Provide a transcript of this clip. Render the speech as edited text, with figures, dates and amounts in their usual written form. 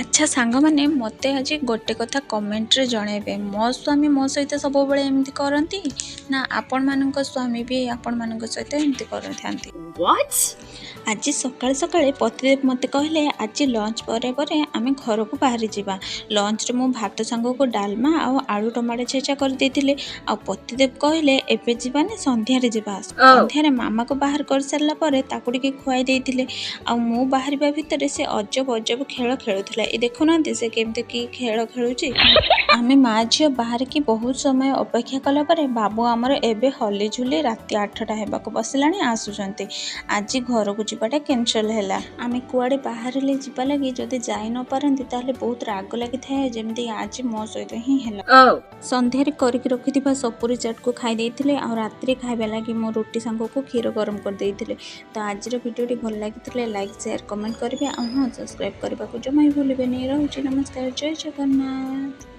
ଆଚ୍ଛା ସାଙ୍ଗମାନେ, ମୋତେ ଆଜି ଗୋଟେ କଥା କମେଣ୍ଟରେ ଜଣାଇବେ, ମୋ ସ୍ୱାମୀ ମୋ ସହିତ ସବୁବେଳେ ଏମିତି କରନ୍ତି ନା ଆପଣମାନଙ୍କ ସ୍ୱାମୀ ବି ଆପଣମାନଙ୍କ ସହିତ ଏମିତି କରିଥାନ୍ତି? What? ଆଜି ସକାଳେ ସକାଳେ ପତିଦେବ ମୋତେ କହିଲେ, ଆଜି ଲଞ୍ଚ ପରେ ପରେ ଆମେ ଘରକୁ ବାହାରି ଯିବା। ଲଞ୍ଚରେ ମୁଁ ଭାତ ସାଙ୍ଗକୁ ଡାଲମା ଆଉ ଆଳୁ ଟମାଟୋ ଛେଚା କରିଦେଇଥିଲି। ଆଉ ପତିଦେବ କହିଲେ, ଏବେ ଯିବାନି, ସନ୍ଧ୍ୟାରେ ଯିବା। ସନ୍ଧ୍ୟାରେ ମାମାକୁ ବାହାର କରିସାରିଲା ପରେ ତାକୁ ଟିକେ ଖୁଆଇ ଦେଇଥିଲେ। ଆଉ ମୁଁ ବାହାରିବା ଭିତରେ ସେ ଅଜବ ଅଜବ ଖେଳ ଖେଳୁଥିଲା। ଏ ଦେଖୁନାହାନ୍ତି, ସେ କେମିତି କି ଖେଳ ଖେଳୁଛି। ଆମେ ମା ଝିଅ ବାହାରିକି ବହୁତ ସମୟ ଅପେକ୍ଷା କଲା ପରେ ବାବୁ ଆମର ଏବେ ହଲି ଝୁଲି ରାତି 8ଟା ହେବାକୁ ବସିଲାଣି ଆସୁଛନ୍ତି। ଆଜି ଘରକୁ ଯିବାଟା କ୍ୟାନସଲ୍ ହେଲା। ଆମେ କୁଆଡ଼େ ବାହାରିଲେ ଯିବା ଲାଗି ଯଦି ଯାଇ ନ ପାରନ୍ତି, ତାହେଲେ ବହୁତ ରାଗ ଲାଗିଥାଏ, ଯେମିତି ଆଜି ମୋ ସହିତ ହିଁ ହେଲା। ସନ୍ଧ୍ୟାରେ କରିକି ରଖିଥିବା ସପୁରୀ ଚାଟ୍କୁ ଖାଇ ଦେଇଥିଲେ। ଆଉ ରାତିରେ ଖାଇବା ଲାଗି ମୁଁ ରୁଟି ସାଙ୍ଗକୁ କ୍ଷୀର ଗରମ କରିଦେଇଥିଲି। ତ ଆଜିର ଭିଡ଼ିଓଟି ଭଲ ଲାଗିଥିଲେ ଲାଇକ୍, ସେୟାର, କମେଣ୍ଟ କରିବେ। ଆଉ ହଁ, ସବସ୍କ୍ରାଇବ୍ କରିବାକୁ ଜମା ବି ଭୁଲିବେନି। ରହୁଛି, ନମସ୍କାର, ଜୟ ଜଗନ୍ନାଥ।